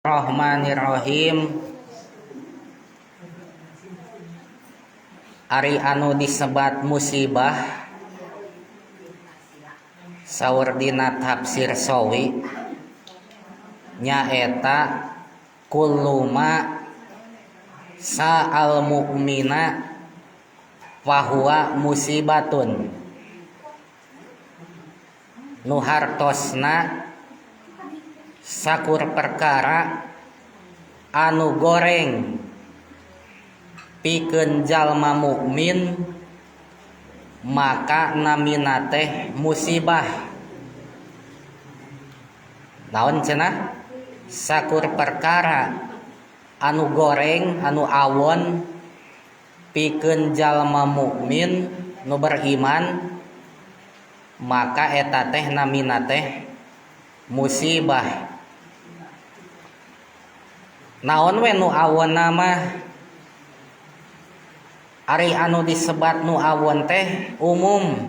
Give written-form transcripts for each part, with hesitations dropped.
Bismillahirrahmanirrahim. Ari anu disebat musibah saur dina tafsir Sawi nyaeta kullu ma sa'al mu'mina fahuwa musibatun, nu hartosna sakur perkara anu goreng pikeun jalma mukmin maka namina teh musibah. Naon cenah? Sakur perkara anu goreng anu awon pikeun jalma mukmin nu beriman maka eta teh namina teh musibah. Naon we nu awon mah? Ari anu disebat nu awon teh umum.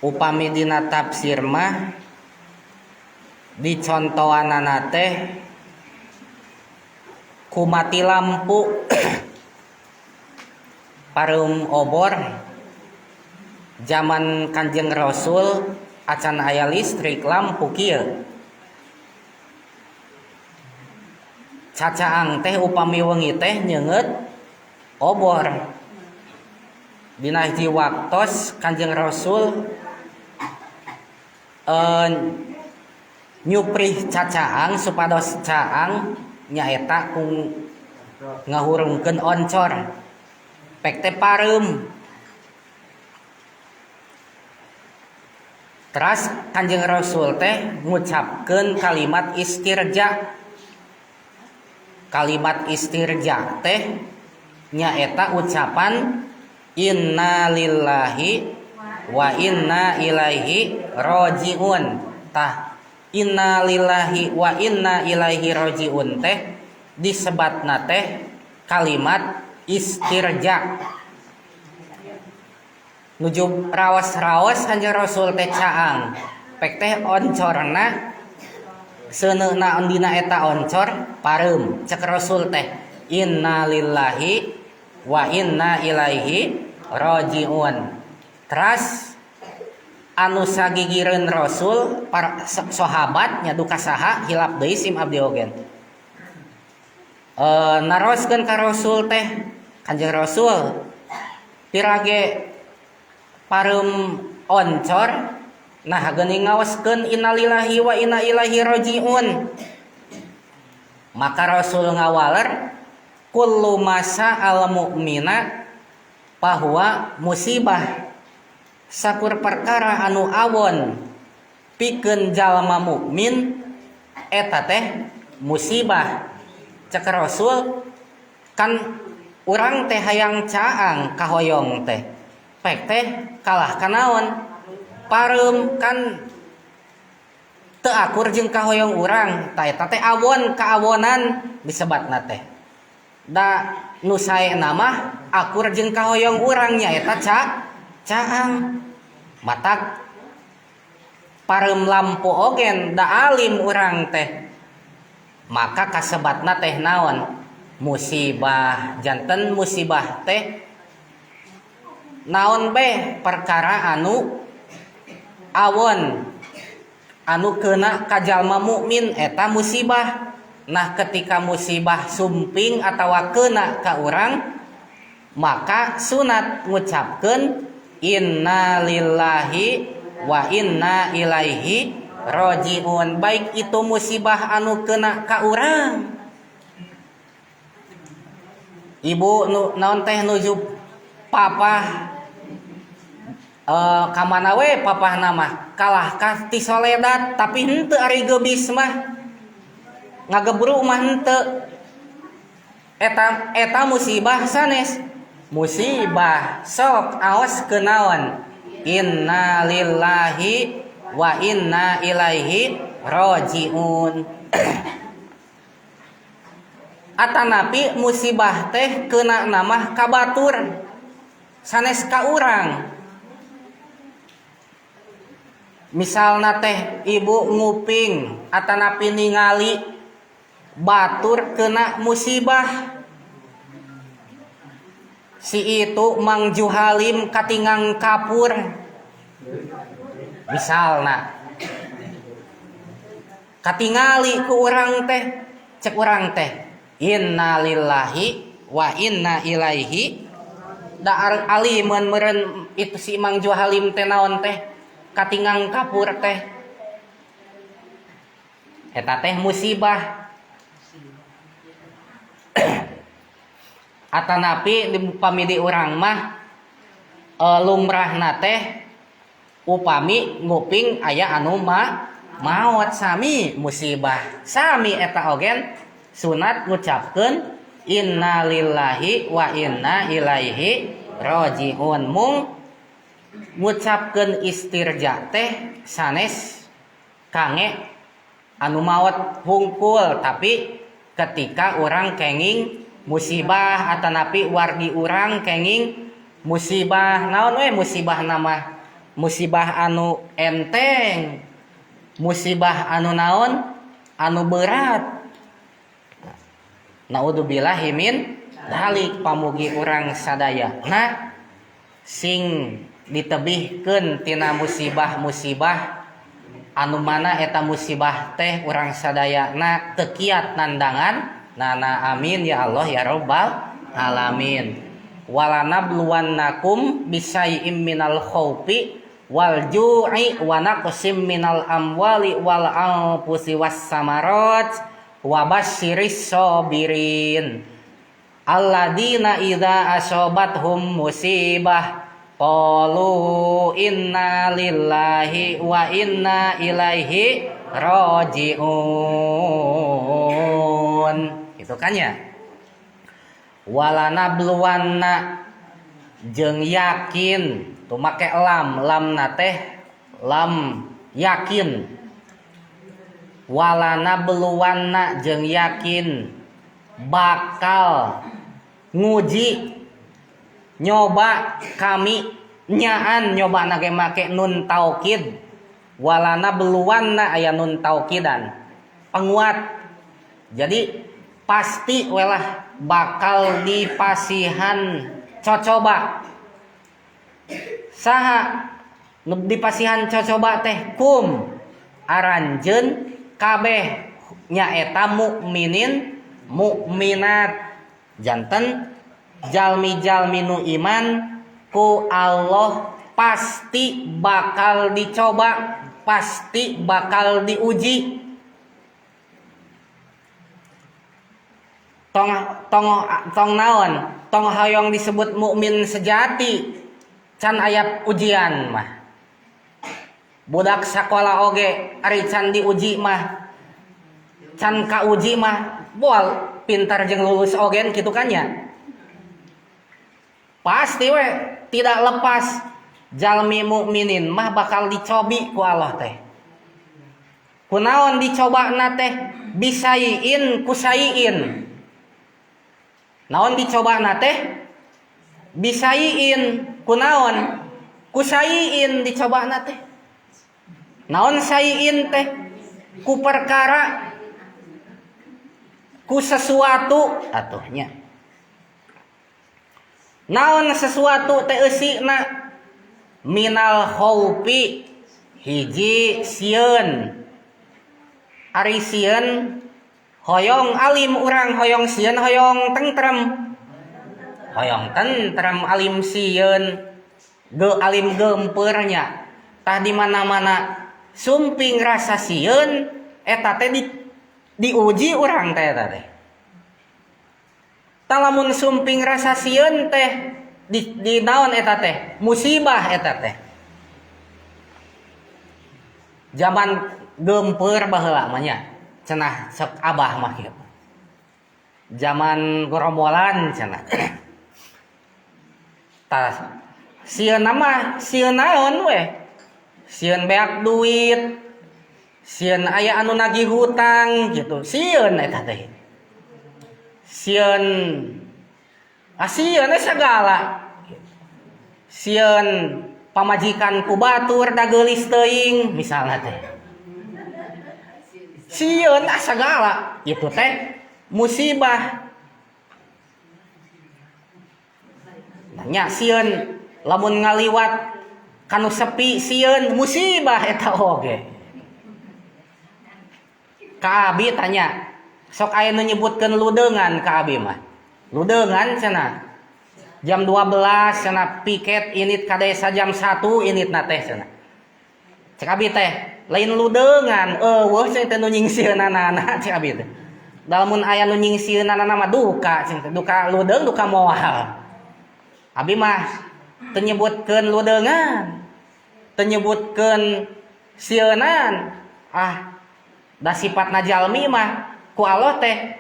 Upami dina tafsir mah dicontohanana teh ku mati lampu pareum obor. Zaman Kanjeng Rasul acan aya listrik lampu kieu. Cacaang teh upami wengi teh nyeungeut obor. Dina hiji waktos Kanjeng Rasul nyuprih cacaang supados caang nyaeta ku ngahurungkeun oncor. Pek teh pareum. Teras Kanjeng Rasul teh ngucapkeun kalimat istirja. Kalimat istirja teh nyaeta ucapan inna lillahi wa inna ilaihi rajiun. Tah inna lillahi wa inna ilaihi rajiun teh disebatna teh kalimat istirja. Nuju raos-raos Kanjeng Rasul teh caang pek teh oncorna seuneuna dina eta oncor pareum. Cek Rasul teh inna lillahi wa inna ilaihi rajiun. Teras anu sagigireun Rasul para sahabat nya duka saha hilap deui sim abdi ogen. Naroskeun ka Rasul teh Kanjeng Rasul pirage pareum oncor nah geuning ngaoskeun innalillahi wa inna ilaihi rajiun. Maka Rasul ngawaler kullu masa al mu'mina bahwa musibah. Sakur perkara anu awon pikeun jalma mukmin eta teh musibah. Cek Rasul kan urang teh hayang caang kahoyong teh pek teh kalah kanaon pareum kan teu akur jeung kahoyong urang ta eta teh awon kaawonan disebatna teh. Da nu saena mah akur jeung kahoyong urang nya eta caang. Matak pareum lampu ogen da alim urang teh maka kasebatna teh naon musibah. Janten musibah teh naon be perkara anu awon anu kena ka jalma mukmin eta musibah. Nah ketika musibah sumping atawa kena ka urang maka sunat ngucapkeun inna lillahi wa inna ilaihi rajiun. Baik itu musibah anu kena ka urang ibu nu naon teh nuju papah kamana we papah nama kalah ka ti soledat tapi henteu ari geubis mah ngagebru mah henteu eta eta musibah sanes musibah. Sok aos kenaon inna lillahi wa inna ilaihi rajiun. Atanapi musibah teh kena namah ka batur sanes ka urang. Misalna teh ibu nguping atanapi ningali batur kena musibah. Si itu Mang Juhalim katingang kapur. Misalna katingali ku urang teh, cek urang teh innalillahi wa inna ilaihi. Da alimeun meureun itu si Mang Juhalim teh naon teh katingang kapur teh. Eta teh musibah. Atanapi di pamili urang mah lumrahna teh upami nguping aya anu maot sami musibah. Sami eta ogen sunat ngucapkeun innalillahi wa inna ilaihi rajiun. Mung ngucapkeun istirja teh sanes kange anu maot hungkul, tapi ketika urang kenging musibah atanapi wargi urang kenging musibah naon we musibah nama musibah anu enteng, musibah anu naon anu berat. Naudzubillahi min dzalik. Pamugi urang sadaya nah sing ditebihkeun tina musibah-musibah anu mana eta musibah teh urang sadayana teu kiat nandangan nana. Amin ya Allah ya rabbal alamin. Walanabluwannakum bisyai'im minal khaufi wal ju'i wa naqsim minal amwali wal anfusi was samarat wa basyiris sabirin alladzina idza asabathum musibah qalu inna lillahi wa inna ilaihi rajiun. Itu kan ya. Walanabluwanna jeung yakin tuh make lam, lamna teh lam yakin. Walanabluwanna jeung yakin bakal nguji nyoba kami nyaan nyoba nage make nun taukid. Walanabluwanna aya nun taukidan penguat. Jadi pasti welah bakal dipasihan cocoba. Saha nu dipasihan cocoba teh kum aranjeun kabeh nyaeta mukminin mukminat, janten jalmi-jalmi nu iman ku Allah pasti bakal dicoba, pasti bakal diuji. Tong tong tong naon, tong hoyong disebut mukmin sejati can aya ujian mah. Budak sakola oge ari can diuji mah, can kauji mah moal pintar jeung lulus ogen kitu kan ya. Pasti we tidak lepas jalmi mukminin mah bakal dicobi ku Allah teh. Kunaon dicobana teh bisaiin kusaiin. Naon dicobana teh bisaiin kunaon kusaiin dicobana teh. Naon saiin teh ku perkara ku sesuatu atuhnya. Naon sesuatu teh eusina minal khaufi hiji sieun. Ari sieun hoyong alim urang hoyong sieun hoyong tentrem. Hoyong tentrem alim sieun ge alim geumpeur nya. Tah di mana-mana sumping rasa sieun eta teh diuji urang teh eta teh. Talamun sumping rasa sieun teh di naon eta teh musibah eta teh. Zaman geumpeur baheula mah nya cenah sok abah mah kieu. Zaman gorombolan cenah. Tah sieun mah sieun naon we? Sieun beak duit, sieun aya anu nagih hutang gitu. Sieun eta teh. Sieun sieun segala. Sieun Pamajikan ku batur da geulis teuing misalna teh. Sieun ah sagala itu teh musibah. Nya sieun lamun ngaliwat kanu sepi sieun musibah eta oge. Ka abi tanya, sok aya nu nyebutkeun ludeungan ka abi mah. Ludeungan cenah. Jam 12 cenah piket init ka desa jam 1 initna teh cenah. Cek abi teh, lain ludeungan, eueuh cenah teh nu nyingsieunnana cek abi teh. Da lamun aya nu nyingsieunnana mah duka cenah teh, duka ludeung duka moal. Abi mah teu nyebutkeun ludeungan, teu nyebutkeun sieunan. Ah, da sifatna jalmi mah ku Allah teh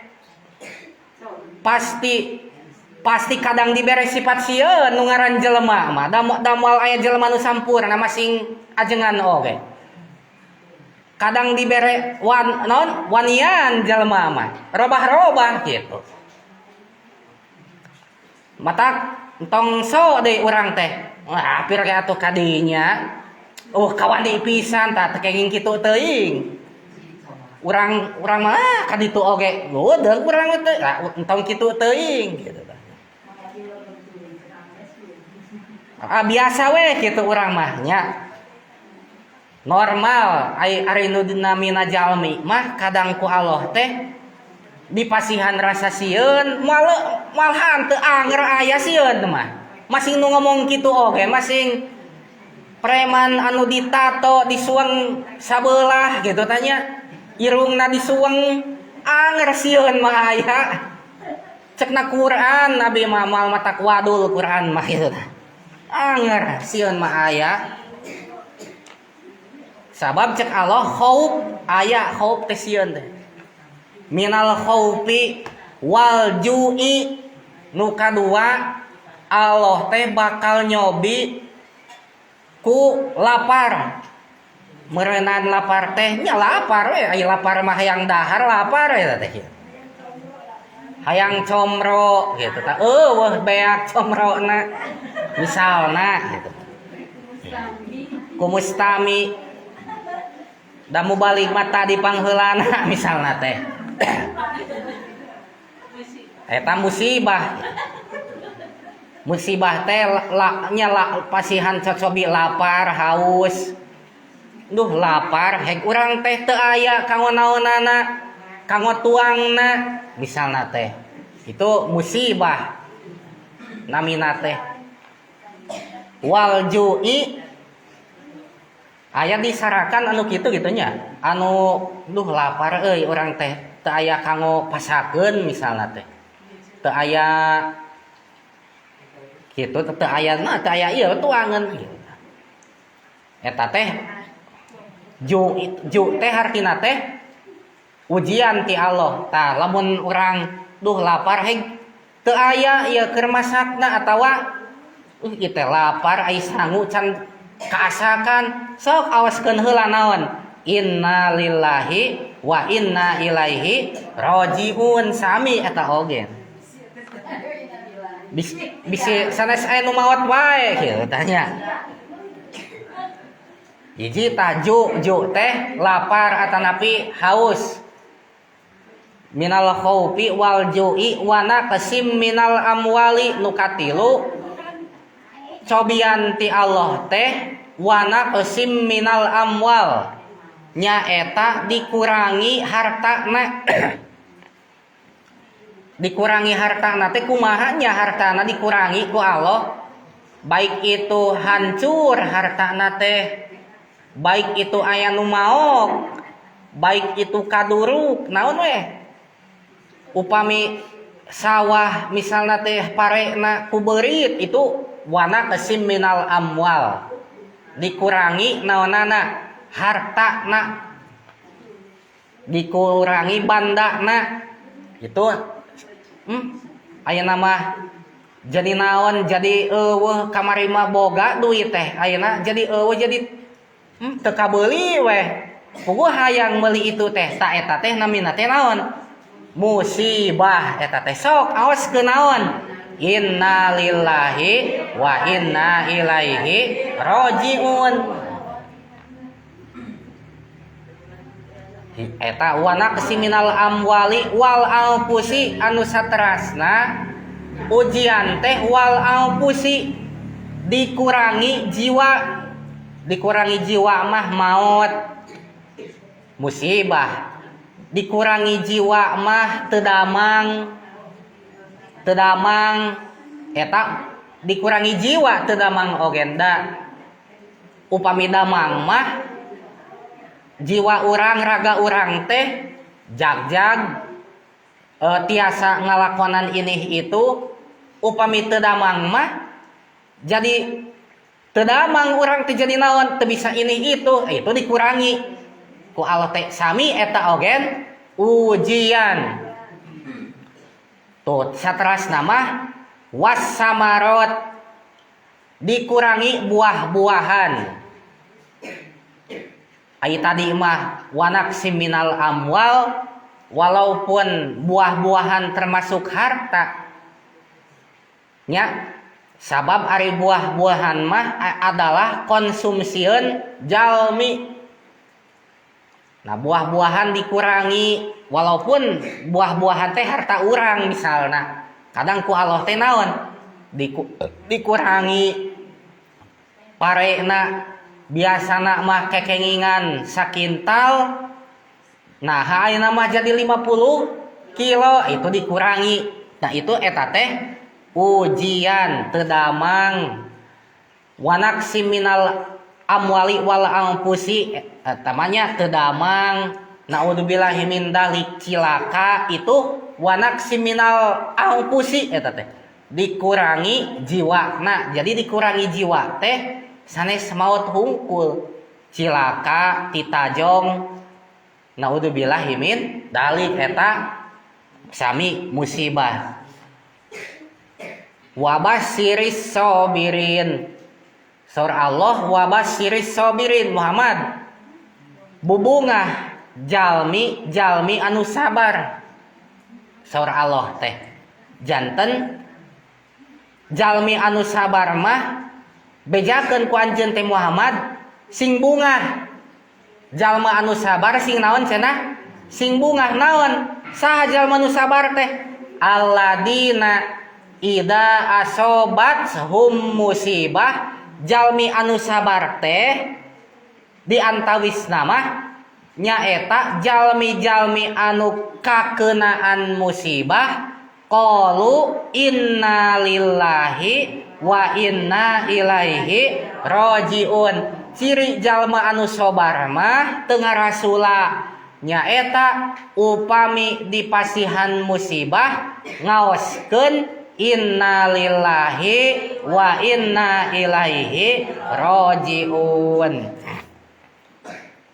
pasti kadang dibere sifat sieun nu ngaran jelema mah. Da moal aya jelema nu sampurna masing ajengan oge. Kadang dibere wan naon wanian jelema mah, robah-robah gitu. Matak entong so deui urang teh. Wah, apir ge atuh kadinya. Kawani pisan tah teu kenging kitu teuing. Urang mah kaditu oge leudeung urang teh, entong kitu teuing gitu tah. Ah, biasa we kitu urang mah nya. Normal ari nu dinamina jalmi mah kadang ku Allah teh dipasihan rasa sieun moal malahan teu anger aya sieun mah. Masing nu ngomong kitu oge masing preman anu ditato disueng sabelah gitu tanya. Irungna disueng anger sieun mah aya. Cekna Quran Nabi mah moal matak wadul Quran mah gitu tah. Anger sieun mah aya. Sabab cek Allah khauf aya khauf teh sieun teh. Minal khaufi wal ju'i nu kadua Allah teh bakal nyobi ku lapar. Meureunan lapar teh nya lapar we, aya lapar mah hayang dahar lapar eta teh. Hayang comro gitu tah. Eueuh beak comrona misalna gitu. Ku mustami da mubalik mah tadi pangheulana misalna teh. Eta musibah. Musibah teh nya pasihan cocobi lapar haus. Duh lapar heg urang teh teu aya kanggo naonana, kanggo tuangna misalna teh. Itu musibah namina teh. Wal ju'i aya disarakan anu kitu gitu nya. Anu duh lapar euy urang teh teu aya kanggo pasakeun misalna teh. Teu aya kitu teu aya na teu aya ieu tuangeun gitu. Eta teh ju teh hartina teh ujian ti Allah. Tah lamun urang duh lapar heg teu aya ieu keur masakna atawa ieu teh lapar ai sangu can kaasakan sok awaskeun heula naon inna lillahi wa inna ilaihi rajiun sami eta oge. Bisi sanes aya nu maot wae kieu tanya. Hiji tah ju teh lapar atanapi haus. Minal khaufi wal ju'i wa naqsim minal amwali nu katilu cobian ti Allah teh wa naqsim minal amwal nyaeta dikurangi hartana. Dikurangi hartana teh kumaha nya hartana dikurangi ku Allah, baik itu hancur hartana teh, baik itu aya nu maok, baik itu kaduruk naon we. Upami sawah misalna teh parena ku beurit itu wana kesim minal amwal dikurangi naonana hartana, dikurangi bandana itu ayeuna mah jadi naon jadi eueuh kamari mah boga duit teh ayeuna jadi eueuh jadi teu kabeuli weh puguh hayang meuli itu teh ta eta teh namina teh naon musibah eta teh sok awas ke naon Innalillahi wa inna ilaihi rajiun. Eta wa naqsi minal amwali wal anfusi anu saterasna ujian teh wal anfusi dikurangi jiwa, dikurangi jiwa mah maut musibah, dikurangi jiwa mah teu damang, teu damang eta dikurangi jiwa teu damang oge da. Upami damang mah jiwa urang raga urang teh jag-jag tiasa ngalakonan ini itu. Upami teu damang mah jadi teu damang urang teh jadi naon, teu bisa ini itu dikurangi ku Allah teh sami eta ogen ujian. Tuh saterasna mah wassamarot dikurangi buah-buahan. Ai tadi mah wanaqsim minal amwal, walaupun buah-buahan termasuk harta nya, sabab ari buah-buahan mah adalah konsumsieun jalmi. Nah buah-buahan dikurangi walaupun buah-buahan teh harta urang misalna, kadang ku Allah teh naon dikurangi parena, biasana mah kekengingan sakintal, nah ayeuna mah jadi 50 kilo, itu dikurangi. Nah itu eta teh ujian teu damang. Wanaqsim minal amwali wal anfusi tamanya teu damang, naudzubillahi min dalik cilaka, itu wanaqsim minal anfusi eta teh dikurangi jiwa. Nah jadi dikurangi jiwa teh sanes maut hungkul, cilaka titajong, naudzubillahi min dalik eta sami musibah. Wabasyiris sobirin, surah Allah wabasyiris sobirin Muhammad bubungah jalmi jalmi anu sabar. Surah Allah teh janten jalmi anu sabar mah bejakeun ku anjeun teh Muhammad sing bungah. Jalma anu sabar sing naon cenah? Sing bungah naon? Saha jalma anu sabar teh? Alladina ida asobat hum musibah, jalmi anu sabar teh di antawisna mah nyaeta jalmi-jalmi anu kakenaan musibah qalu innalillahi wa inna ilaihi rajiun. Ciri jalma anu sabar mah teu ngarasula nyaeta upami dipasihan musibah ngaoskeun innalillahi wa inna ilaihi rajiun.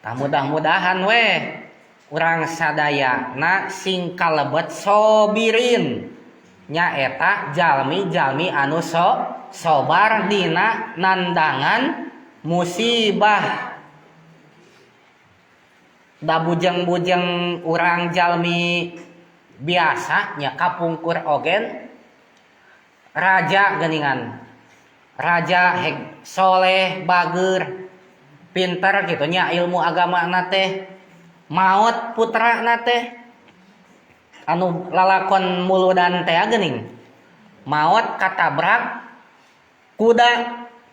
Tah mudah-mudahan weh urang sadayana sing kalebet sobirin nyaeta jalmi-jalmi anu sobar dina nandangan musibah. Da bujeng-bujeng urang jalmi biasa nya kapungkur ogen raja geningan, raja heg soleh bager pinter gitu nya ilmu agama na teh, maot putra na teh anu lalakon muludan teh geuning maot katabrak kuda,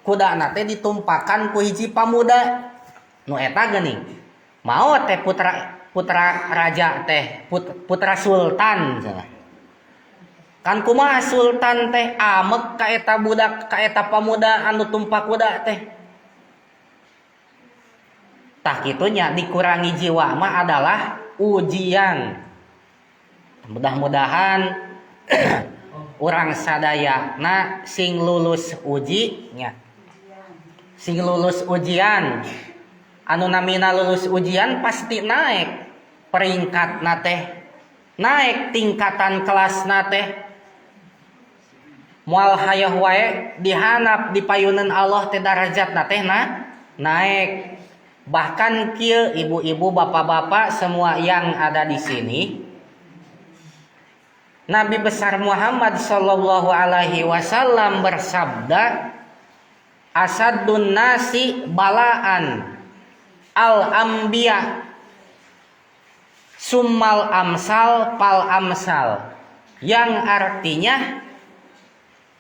kuda na teh ditumpakan ku hiji pamuda nu eta geuning maot teh putra, putra raja teh putra sultan cenah. Kan kumaha sultan teh amek ka eta budak, ka eta pamuda anu tumpak kuda teh. Tah kitunya dikurangi jiwa mah adalah ujian. Mudah-mudahan urang sadayana sing lulus uji nya. Sing lulus ujian. Anu namina lulus ujian pasti naik peringkatna teh. Naik tingkatan kelasna teh. Moal hayoh wae dihanap dipayuneun Allah teh darajatna teh naik. Bahkan kieu ibu-ibu, bapak-bapak semua yang ada di sini, Nabi besar Muhammad sallallahu alaihi wasallam bersabda, asaddun nasi balaan al anbiya summal amsal pal amsal, yang artinya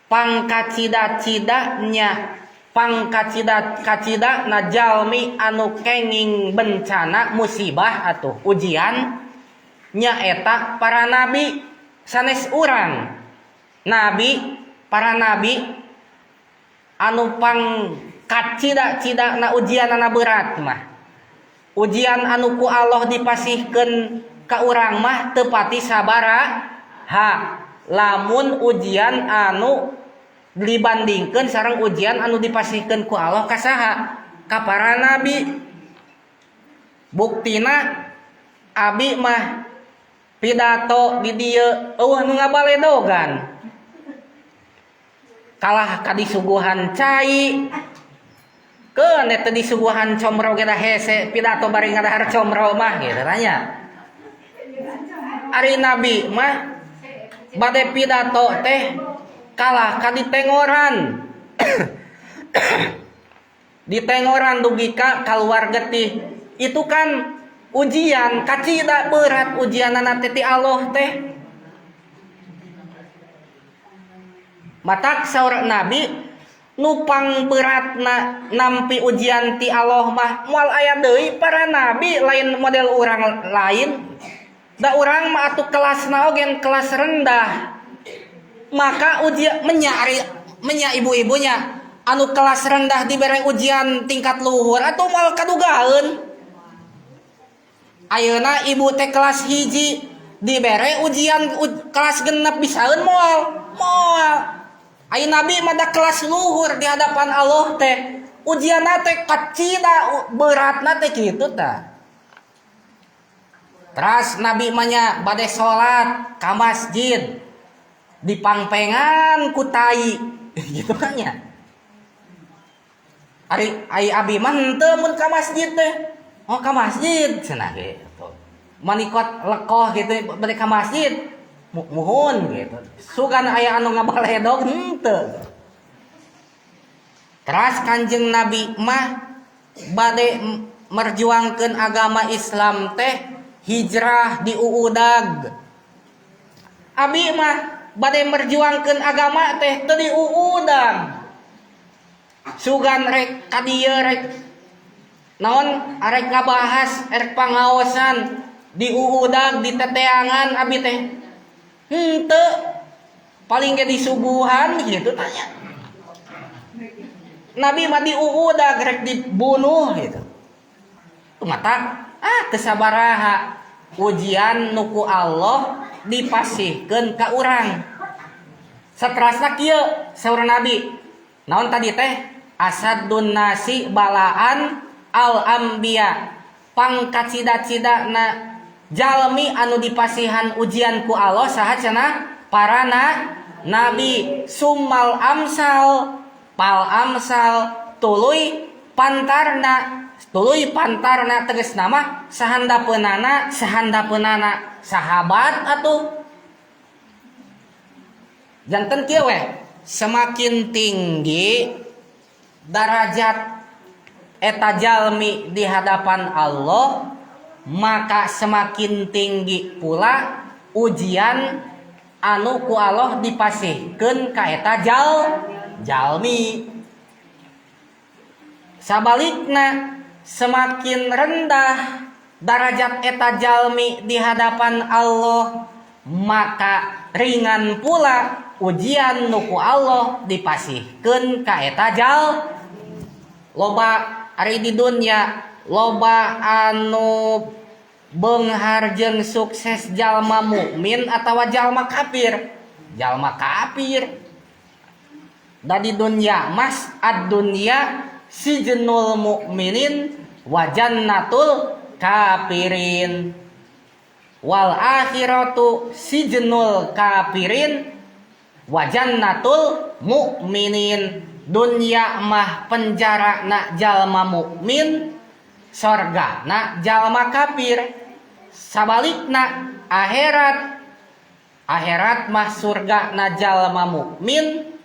pangkacida-cidanya pangkacida-kacida na jalmi anu kenging bencana musibah atau ujian nyaeta para nabi sanes urang. Nabi, para nabi anu pangkacida-cida na ujianana berat mah. Ujian anu ku Allah dipasihkeun ka urang mah teu pati sabara ha lamun ujian anu dibandingkeun sareng ujian anu dipasihkeun ku Allah ka saha? Ka para nabi. Buktina abi mah pidato di dieu eueuh nu ngabaledogan. Kalah ka disuguhan cai. Keun eta disuguhan comro ge da hese pidato bari ngadahar comro mah gitu tanya. Ari nabi mah bade pidato teh kalah ka ditengoran. Ditengoran dugi ka kaluar getih. Itu kan ujian kacida berat ujianana teh ti Allah teh. Matak saur nabi nupang beratna nampi ujian ti Allah mah moal aya deui para nabi lain model urang lain. Da urang mah atuh kelasna oge kelas rendah. Maka ujian menya ari menya ibu-ibunya anu kelas rendah dibere ujian tingkat luhur atuh moal kadugaeun. Ayeuna ibu teh kelas hiji dibere ujian kelas genep bisaeun moal? Moal. Ayeuna nabi mah da kelas luhur di hadapan Allah teh ujianna teh kacida beratna teh kitu tah. Teras nabi mah nya bade salat ka masjid dipangpengan ku tai gitu kan nya. Ari ai abi mah henteu mun ka masjid teh. Oh ka masjid cenah gitu. Manikot lekoh gitu bade ka masjid muhun gitu. Sugan aya anu ngabaledog henteu. Teras Kanjeng Nabi mah bade merjuangkeun agama Islam teh hijrah di Uudag. Abi mah bade merjuangkeun agama teh teu di Uudag. Sugan rek ka dieu rek naon arek ngabahas rek pangaosan di Uudag di teteangan abi teh henteu paling ge disuguhan gitu tanya. Nabi mah di Uudag rek dibunuh gitu. Mata teu sabaraha ujian nu ku Allah dipasihkeun ka urang. Saterasna kieu saur Nabi. Naon tadi teh? Asaddun nasi balaan al anbiya. Pangkacida-cidana jalmi anu dipasihan ujian ku Allah saha cenah? Para nabi. Summal amsal pal amsal tuluy pantarna. Tuluy pantarna tegas nama sahandapeunana sahandapeunana sahabat atuh. Janten kieu we, semakin tinggi darajat eta jalmi di hadapan Allah, maka semakin tinggi pula ujian anu ku Allah dipasihkeun ka eta jalmi. Sabalikna semakin rendah darajat eta jalmi di hadapan Allah, maka ringan pula ujian nu ku Allah dipasihkeun ka eta jal. Loba ari di dunya loba anu beunghar jeung sukses jalma mukmin atawa jalma kafir. Jalma kafir. Da di dunya mas ad-dunya sijnul mukminin wa jannatul kafirin. Wal akhiratu sijnul kafirin wa jannatul mukminin. Dunya mah penjara na jalma mukmin, sorga na jalma kafir. Sabalikna akhirat Akhirat mah surga na jalma mukmin,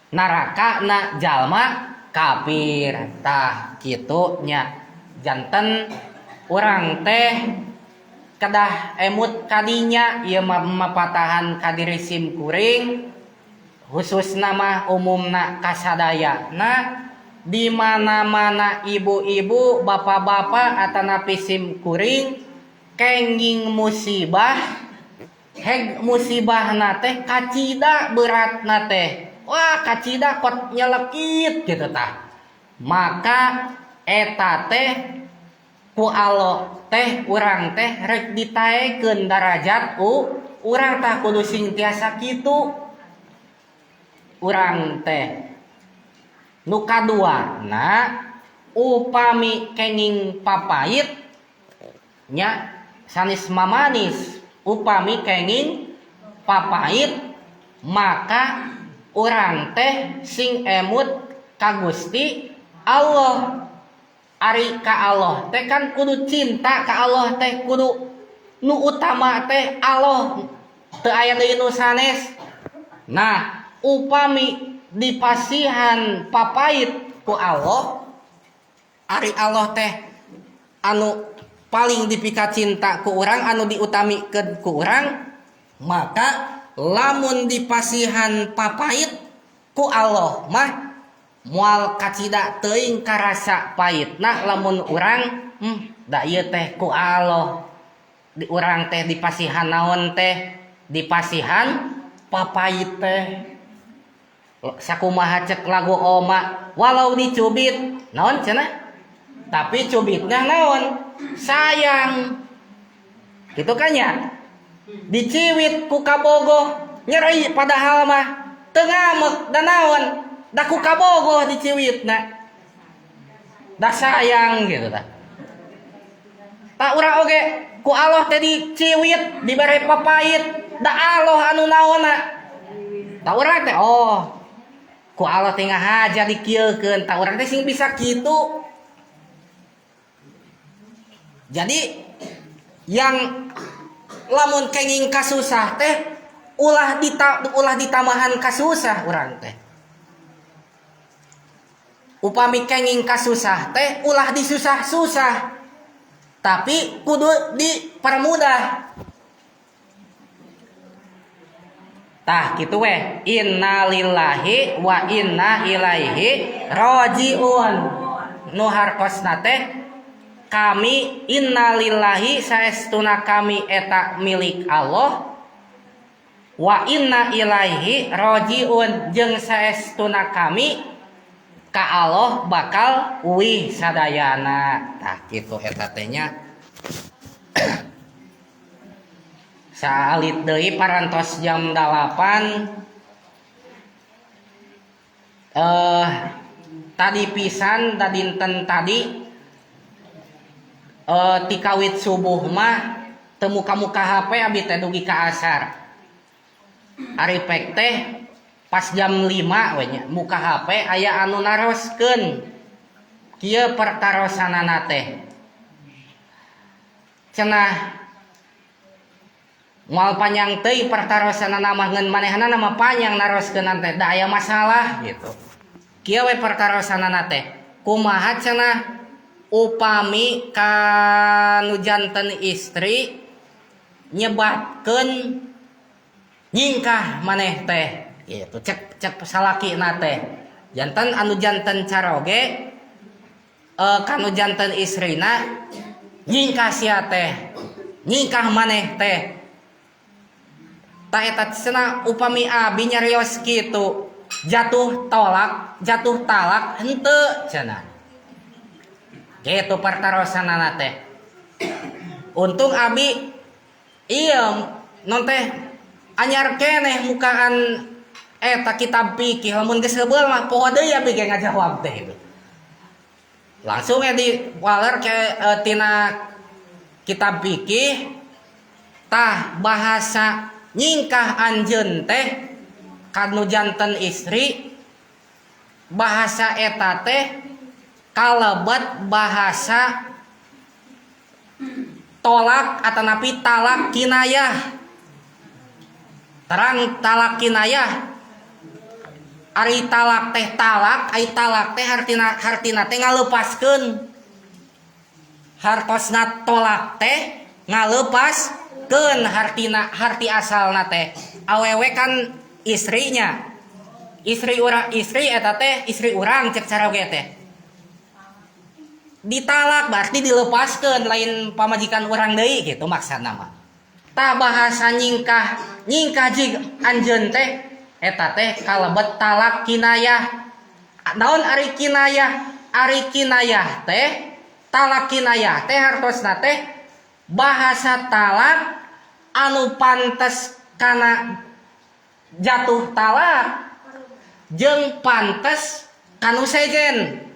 neraka na jalma kafir. Tah kitu nya, janten urang teh kedah emut kadinya. Ieu mah mapatahan ka diri sim kuring khususna mah, umumna kasadayana, di mana-mana ibu-ibu, bapak-bapak atanapi sim kuring kenging musibah, heg musibahna teh kacida beratna teh, wah, kacida kot nyelekit gitu tah, maka eta teh ku Allah teh urang teh rek ditaekeun darajat urang. Tah, kudu sing tiasa kitu urang teh. Nu kaduana, upami kenging papait nya, sanes mamanis, upami kenging papait maka urang teh sing emut ka Gusti Allah. Ari ka Allah teh kan kudu cinta ka Allah teh, kudu nu utama teh Allah, teu aya deui nu sanes. Nah, upami dipasihan papait ku Allah, ari Allah teh anu paling dipika cinta ku urang, anu diutamikeun ku urang, maka lamun dipasihan papait ku Allah mah moal kacida teuing karasa pahitna lamun urang da ieu teh ku Allah di urang teh dipasihan naon teh, dipasihan papait teh. Sakumaha cek lagu Oma, walau dicubit naon cenah, tapi cubitnya naon, sayang gitu kan ya. Diciwit ku kabogoh nyeri, padahal mah teu ngamek, da naon, da ku kabogoh diciwitna, da sayang gitu. Tah, tah urang oge ku Allah teh diciwit, dibere papait, da Allah anu naonna. Tah, urang teh, oh, ku Allah teh ngahaja dikieukeun. Tah, urang teh sing bisa kitu. Jadi yang lamun kenging kasusah teh ulah ditambahan kasusah urang teh. Upami kenging kasusah teh ulah disusah-susah, tapi kudu dipermudah. Tah, kitu weh. Innalillahi wa inna ilaihi rajiun. Nu hartosna teh kami innalillahi, saestuna kami eta milik Allah, wa inna ilaihi rajiun, jeung saestuna kami ka Allah bakal uih sadayana. Tah, kitu eta teh nya. Saalit deui, parantos jam 8. Tadi pisan dinten tadi, tikawit subuh mah teu muka-muka HP abi teh dugi ka asar. Ari pek teh pas jam 5 we nya muka HP, aya anu naroskeun. Kieu pertarosanana teh cenah, moal panjang teuing pertarosanana mah, ngeun manehanana mah panjang naroskeun teh, da aya masalah gitu. Kieu we pertarosanana teh, kumaha cenah upami kanu janten istri nyebatkeun nyingkah maneh teh gitu, cek cek salakina teh. Janten anu janten caroge kanu janten istrina, nyingkah sia teh, nyingkah maneh teh. Tah, eta cenah upami abi nyarios kitu jatuh tolak, jatuh talak henteu cenah? Gitu pertarosanana teh. Untung abi iya non teh anyar keneh mukaan eta kitab fikih. Lamun geus heubeul mah poho deui abi ge ngajawab teh itu. Langsung ya di waler ke tina kitab fikih. Tah, bahasa nyingkah anjeun teh kanu janten istri, bahasa eta teh kalebet bahasa tolak atanapi talak kinayah. Terang talak kinayah. Ari talak teh talak, ari talak teh hartina hartina teh ngalepaskeun. Hartosna tolak teh ngalepaskeun hartina, harti asalna teh. Awewe kan istrinya. Istri urang, istri eta teh istri urang cek caroge teh. Ditalak berarti dilepaskeun, lain pamajikan urang deui gitu maksudna mah. Tah, bahasa nyingkah nyingkah jig anjeun teh eta teh kalebet talak kinayah. Naon ari kinayah? Ari kinayah teh, talak kinayah teh hartosna teh bahasa talak anu pantes kana jatuh talak jeung pantes kanu sejen.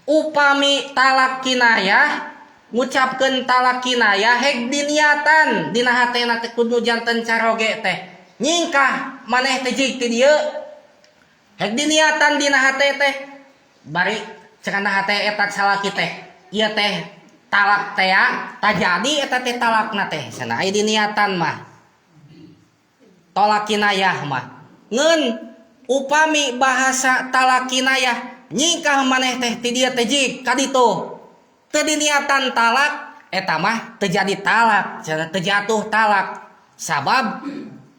Upami talak kinayah, ngucapkeun talak kinayah hek diniatan dina hatena teh kudu janten caroge teh nyingkah maneh teh jig ti dieu, hek diniatan dina hate teh, bari cenah hate eta salaki teh ieu teh talak teh tah jadi eta teh talakna teh cenah, aya diniatan mah tolak kinayah mah. Ngeun upami bahasa talak kinayah nyingkah maneh teh ti dieu teh jig ka ditu, teu diniatan talak, eta mah teu jadi talak cenah, teu jatuh talak, sabab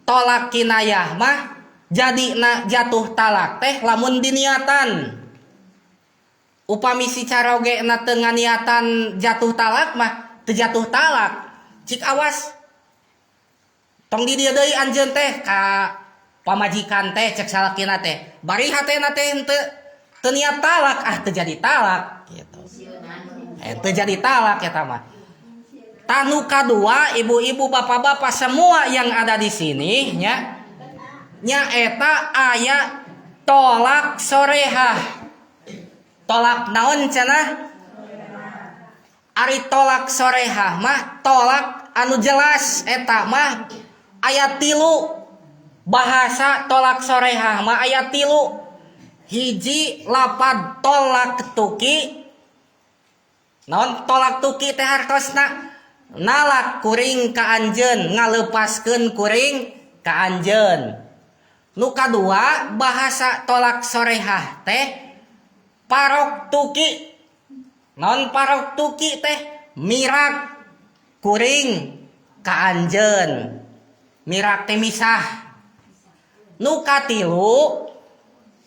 tolak kinayah mah jadi na jatuh talak teh lamun diniatan. Upami si caroge na teu nganiatan jatuh talak mah teu jatuh talak. Cik awas tong di dieu deui anjeun teh ka pamajikan teh cek salakina teh, bari hatena teh henteu teu niat talak, ah, teu jadi talak gitu, teu jadi talak eta mah. Tah, nu kadua, ibu-ibu, bapak-bapak semua yang ada di sini nya, nyaeta aya tolak sorehah. Tolak naon cenah? Ari tolak sorehah mah tolak anu jelas. Eta mah aya tilu, bahasa tolak sorehah mah aya tilu. Hiji, lapad tolaqtuki. Naon tolaqtuki teh hartosna? Nalak kuring ka anjeun, ngalepaskeun kuring ka anjeun. Nu kadua, bahasa tolak sorehah teh faraqtuki. Naon faraqtuki teh? Mirak kuring ka anjeun, mirak teh misah. Nu katilu,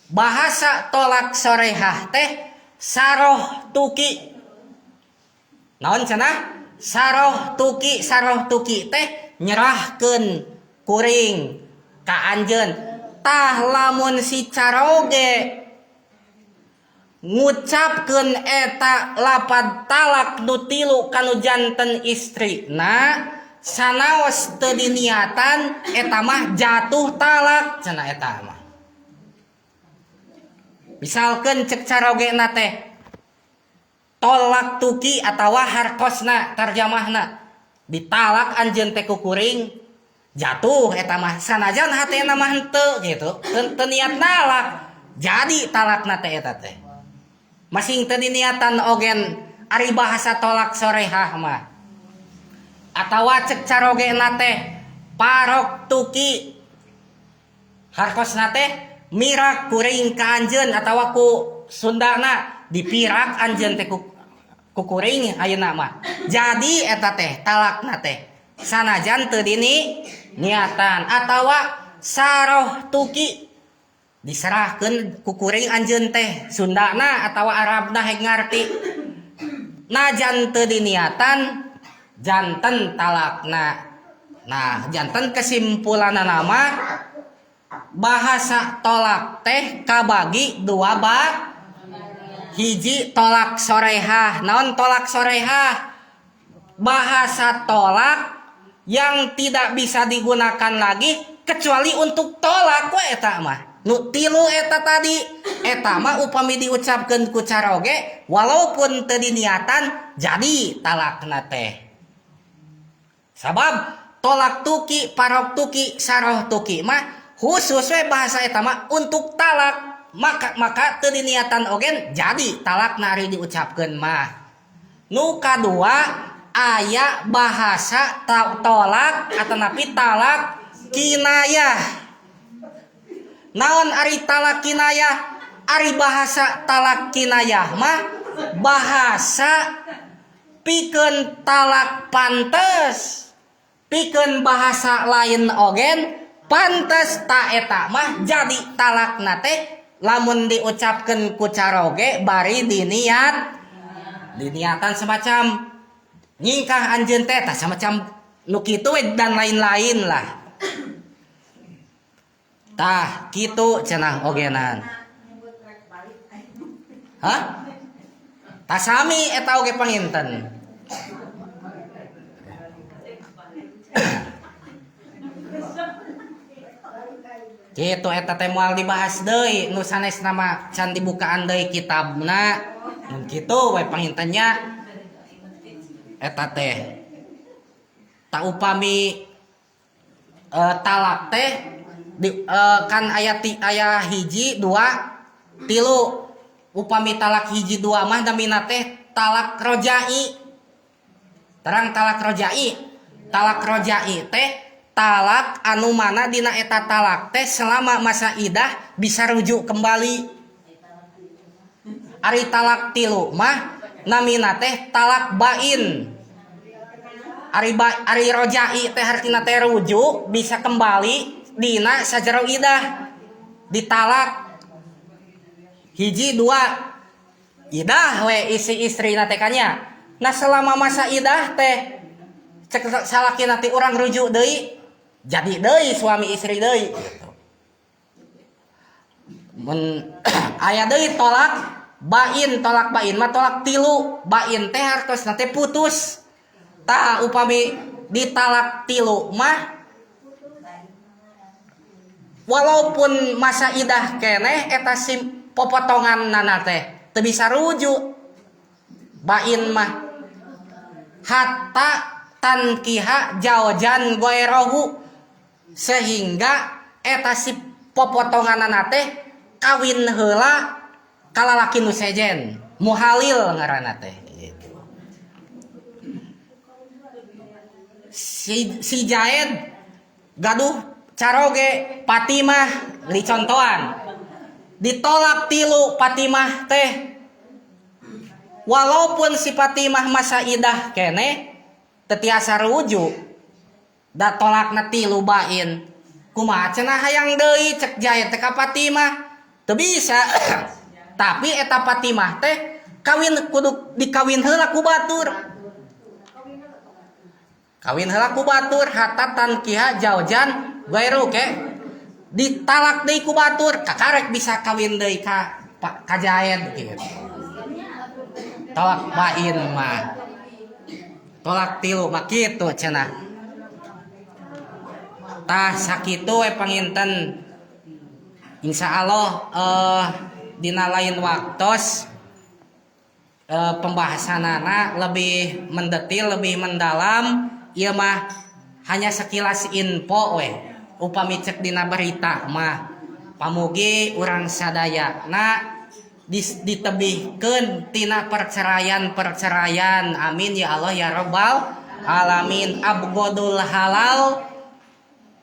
bahasa tolak sorehah teh sarrohtuki. Naon cenah sarrohtuki? Sarrohtuki teh nyerahkeun kuring ka anjeun. Tah, lamun si caroge ngucapkeun eta lapad talak nu tilu kanu janten istrina sanaos teu diniatan, eta mah jatuh talak cenah. Eta mah misalkeun cek carogena teh tolaqtuki atawa harkosna tarjamahna ditalak anjeun teh ku kuring, jatuh eta mah sanajan hatena mah henteu gitu, teu niat nalak, jadi talakna teh eta teh masing teu diniatan ogen, ari bahasa tolak sorehah mah. Atawa cek carogena teh faraqtuki, harkosna teh mirak kuring ka anjeun, atawa ku Sundana dipirak anjeun teh ku kuring ayeuna mah, jadi eta teh talakna teh sanajan teu dini niatan. Atawa sarrohtuki, diserahkeun ku kuring anjeun teh, Sundana atawa Arabna hek ngarti, najan teu diniatan janten talakna. Nah, janten kesimpulanna mah bahasa tolak teh kabagi dua bab. Hiji, tolak sorehah. Naon tolak sorehah? Bahasa tolak yang tidak bisa digunakan lagi kecuali untuk tolak we eta mah nu tilu eta tadi. Eta mah upami diucapkeun ku caroge walaupun teu diniatan jadi talakna teh, sabab tolaqtuki, faraqtuki, sarrohtuki mah khusus we bahasa eta mah untuk talak, maka maka teu diniatan ogen jadi talakna ari diucapkeun mah. Nu kadua, Aya bahasa tolak atau napi talak kinayah. Naon ari talak kinayah? Ari bahasa talak kinayah mah bahasa pikeun talak pantes, pikeun bahasa lain ogen pantes. Ta eta mah jadi talak teh lamun diucapkeun ku caroge bari diniat, diniatan semacam nyingkah anjeun teh, tah semacam nu kitu we dan lain-lain lah. Tah kitu cenah ogenan. Hah? Tah sami eta oge panginten. Kitu eta teh moal dibahas deui nu sanesna mah, can dibukaan deui kitabna. Mun kitu we pangintennya eta teh. Tak upami talak teh di, kan aya aya hiji dua tilu. Upami talak hiji dua mah namina teh talak rojai. Terang talak rojai. Talak rojai teh talak anu mana dina eta talak teh selama masa idah bisa rujuk kembali. Ari talak tilu mah namina teh talak bain. Ari rojai teh hartina teh rujuk bisa kembali dina sajero idah. Ditalak hiji dua idah we isi istri teh kanya. Nah selama masa idah teh cek salaki nanti orang rujuk deui jadi deui suami istri deui gitu. Mun aya deui tolak bain, tolak bain mah tolak tilu, bain teh hartos teh putus. Tah upami ditalak tilu mah walaupun masa idah keneh eta si popotongan nana teh teu bisa rujuk bain mah hatta tankiha jaujan goerohu, sehingga eta si popotongan teh kawin heula ka lalaki nu sejen, muhalil ngaranna teh gitu. Si Jaed gaduh caroge Fatimah dicontohan, ditolak tilu Fatimah teh, walaupun si Fatimah masa idah kene teu tiasa rujuk da tolakna tilu bain, kumaha cenah hayang deui cek Jaed teh ka Fatimah teu bisa. Tapi eta Fatimah teh kawin kudu dikawin heula ku batur, kawin heula ku batur hatta tankiha jaujan gairu ke ditalak deui ku batur kakarek bisa kawin deui ka Jaed gitu. Tolak bain mah tolak tilu mah kitu cenah. Tah sakitu we panginten, insyaallah dina lain waktos pembahasanana lebih mendetil, lebih mendalam. Ieu mah hanya sekilas info we upami cek dina berita mah. Pamugi urang sadayana ditebihkeun tina perceraian-perceraian. Amin ya Allah ya Rabbal alamin. Abgodul halal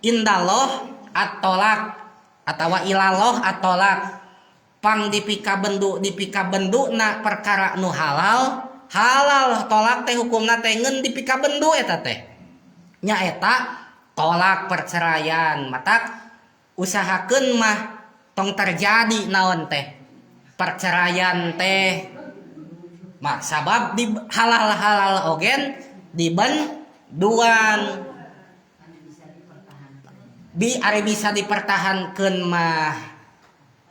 indallah at-tolak atawa ilallah at-tolak. Pang dipika bendu na perkara nu halal, halal tolak teh hukumna teh ngeun dipika bendu eta teh. Nya eta tolak perceraian. Matak usahakeun mah tong terjadi naon teh perceraian teh. Mak sabab di halal-halal ogen dibenduan. Bi ari bisa dipertahankeun mah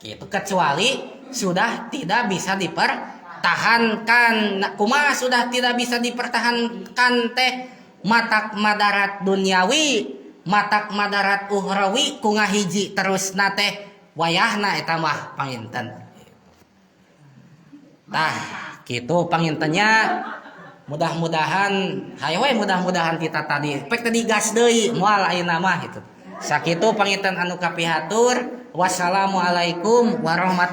gitu, kecuali sudah tidak bisa dipertahankan. Nah, kumaha sudah tidak bisa dipertahankan teh matak madarat duniawi, matak madarat ukhrawi ku ngahiji terus na teh wayahna eta mah panginten. Tah kitu pangintennya. Mudah-mudahan hayo we, mudah-mudahan kita tadi pek tadi gas deui moal ayeuna mah gitu. Sakitu panginten anu kapihatur. Wassalamualaikum warahmatullahi.